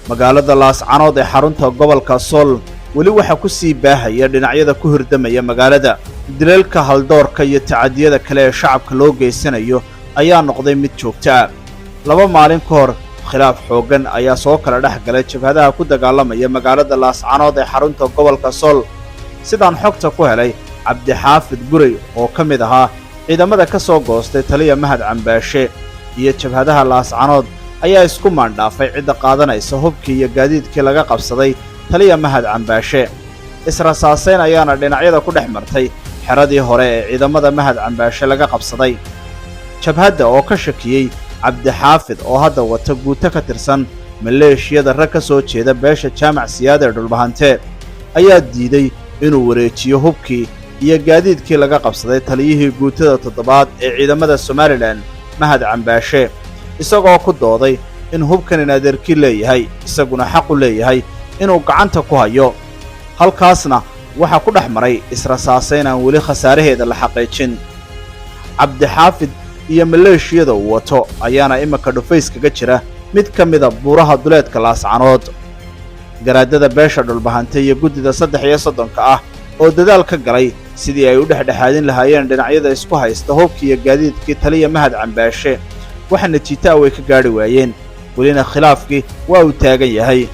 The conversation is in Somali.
Magaalada Laascanood ee xarunta gobolka Sool weli waxaa ku sii baahaya dhinacyada ku hirdamaya magaalada. Dilalka haldoorka iyo tacadiyada kale ee shacabka loo geysanayo ayaa noqday mid joogto ah. 2 maalin ka hor, khilaaf xooggan ayaa soo kala dhex galay jabhadaha ku dagaalamaya magaalada Laascanood ee xarunta gobolka Sool. Sidaan xogta ku helay, Cabdixaafid Gurey oo ka mid ahaa ciidamada ka soo goostay taliya Mahad Cambaashe iyo jabhadaha Laascanood ayaa isku maandhaafay cidda qaadanaysa hubkii iyo gaadiidkii laga qabsaday taliya Mahad Cambaashe. Israsaasayn ayaana dhinacyada ku dhex martay xeradii hore ee ciidamada Mahad Cambaashe laga qabsaday. Jabhadda oo ka shakiyey Cabdixaafid oo hadda wata guuto ka tirsan maleeshiyada rag ka soo jeeda beesha Jaamac Siyaad ee Dhulbahante ayaa diiday inuu wareejiyo hubkii iyo gaadiidkii laga qabsaday taliyihii guutada toddobaad ee ciidamada Somalilan, Mahad Cambaashe, isagoo ku dooday in hubkan in adeerkii leeyahay, isaguna xaq u leeyahay inuu gacanta ku hayo. Halkaasna waxaa ku dhex maray israsaasayn aan weli khasaaraheeda la xaqiijin. Cabdixaafid iyo maleeshiyada uu wato ayaana iminka dhufays kaga jira mid ka mida buuraha duleedka Laascanood. Garaadada beesha Dhulbahante iyo guddida 33-ka ah oo dadaal ka galay sidii ay u dhexdhexaadin lahaayeen dhinacyada isku haysta hubkii iyo gaadiidkii taliya Mahad Cambaashe, waxa natiijo ah way ka gaadhi waayeen. Welina khilaafkii waa uu taagan yahay.